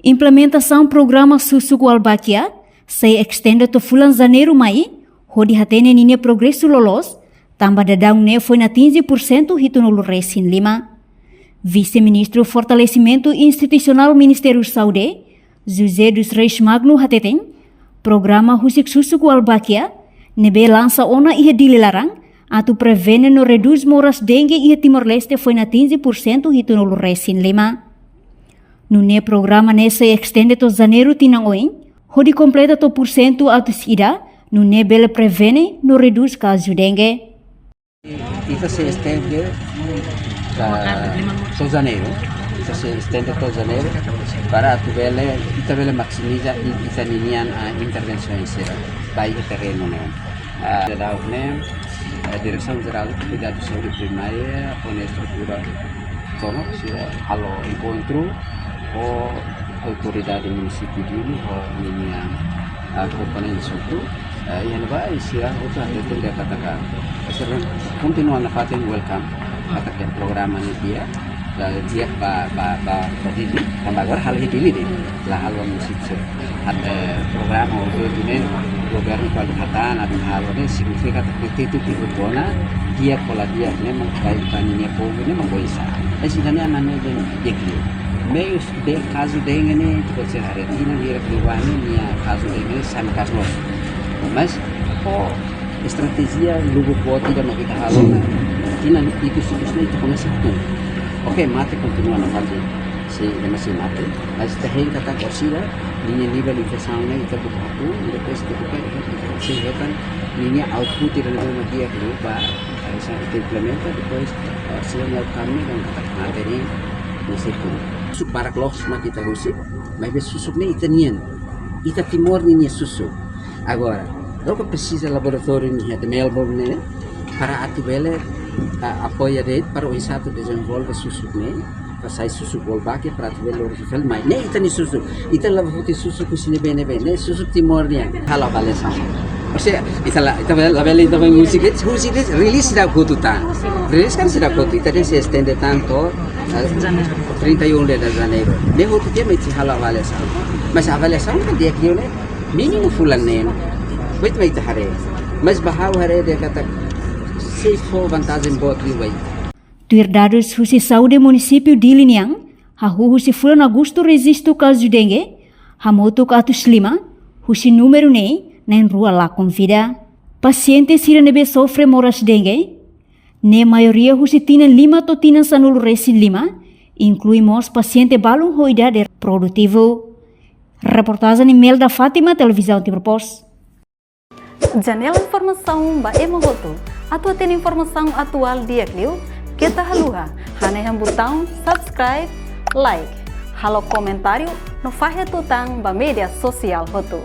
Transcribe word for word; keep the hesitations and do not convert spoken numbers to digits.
Implementasaun programa Susuk Walbakia sei estende to'o fulan Janeiru mai, hodi hatene ninia progresu loloos, tanba daudaun ne'e foin atinje pursentu hitunulu resin lima. Vise-Ministru Fortalesimentu Institusionál Ministériu Saúde, José dos Reis Magno hateten, programa husik Susuk Walbakia ne'ebé lansa ona iha Dili laran atu prevene no redús moras dengue iha Timor-Leste foin atinje pursentu hitunulu resin lima. Nune'e programa ne'e sei estende to'o Janeiru tinan oin, hodi kompleta to'o pursentu atus ida, nune'e bele prevene no redús kazu dengue. Ita sei estende, ah, to'o Janeiru. Ita sei estende to'o Janeiru para atu bele, ita bele maksimiza i-, ita ninian, ah, intervensaun sira ba iha terrenu ne'e. Ah, daudaun ne'e, eh, Diresaun Jerál Kuidadu Saúde Primária ho nia estrutura tomak sira halo enkontru ho autoridade munisípiu Dili ho ninia, ah, komponente suku. Eh, iha ne'ebá sira hotu hateten dehan katak sira kontinua nafatin welcome katak programa ne'e di'ak, di'ak ba, ba, ba, ba Dili, tanba agora halo iha Dili de'it, la halo iha munisípiu sira. Atu, eh, programa hotu ne'e governu kuandu hatán atu halo ne'e signifika katak ita atu tiru ona di'ak ka la di'ak ne'e mak ba, ba ninia povu ne'e mak oinsá. Esse também é maneira de, de crio. Meius de kazu dengue ne'e, ita pode ser haree tinan hirak liubá ne'e, nia kazu dengue ne'e sai maka'as loos. Mas ho estratéjia lubuk boot ida mak ita halo ona, tinan ikus ikus ne'e ita komesa hatún. Oke, mate kontinua nafatin. Sei, ema sei mate. Mas ita hein katak orsida, ninia nivel infesaun ne'e ita buka hatún, depois ita buka, ita sei hetan ninia output ida ne'ebé mak di'ak liu ba, ita implementa, depois, eh, sei nia outcome ne'e, katak mate ne'e, ne'e sei tun. Susuk barak loos mak ita husik, maibé susuk ne'e ita-nian. Ita Timor ninia susuk. Agora, loke presiza laboratóriu ne'e iha Melbourne ne'e, para atu bele, ah, apoia de'it para oinsá atu dezenvolve susuk ne'e, para sai susuk Wolbachia para atu bele lori fali mai. Ne'e ita-nia susuk. Ita la foti susuk husi ne'ebé-ne'ebé. Ne'e susuk Timor nian. Halo avaliasaun. Ou seja, ita la, ita la bele, ita bele husik de'it, husik de'it, release seidauk hotu tan. Release kan seidauk hotu. Ita dehan sei estende tan to'o, eh, trinta e um de Janeiro. Ne'e hotu tiha mak ita halo avaliasaun. Mas avaliasaun kan di'ak liu ne'e mínimu fulan neen. Depois mak ita haree. Mas ba ha'u haree dehan katak sei fó vantajen boot liu ba ita. Tuir dadus husi Saúde Munisípiu Dili nian, hahú husi fulan Agostu rejistu kazu dengue hamutuk atus lima, husi númeru ne'e na'in rua lakon vida. Pasiente sira ne'ebé sofre moras dengue ne'e maioria husi tinan lima to'o tinan sanulu resin lima, inklui mós pasiente balun ho idade reprodutivu. Reportajen Imelda Fátima, Televizaun Timor Post. Janela informasaun ba ema hotu. Atu hatene informasaun atuál di'ak liu, keta haluha hanehan butaun subscribe, like, halo komentáriu no fahe tutan ba média sosiál hotu.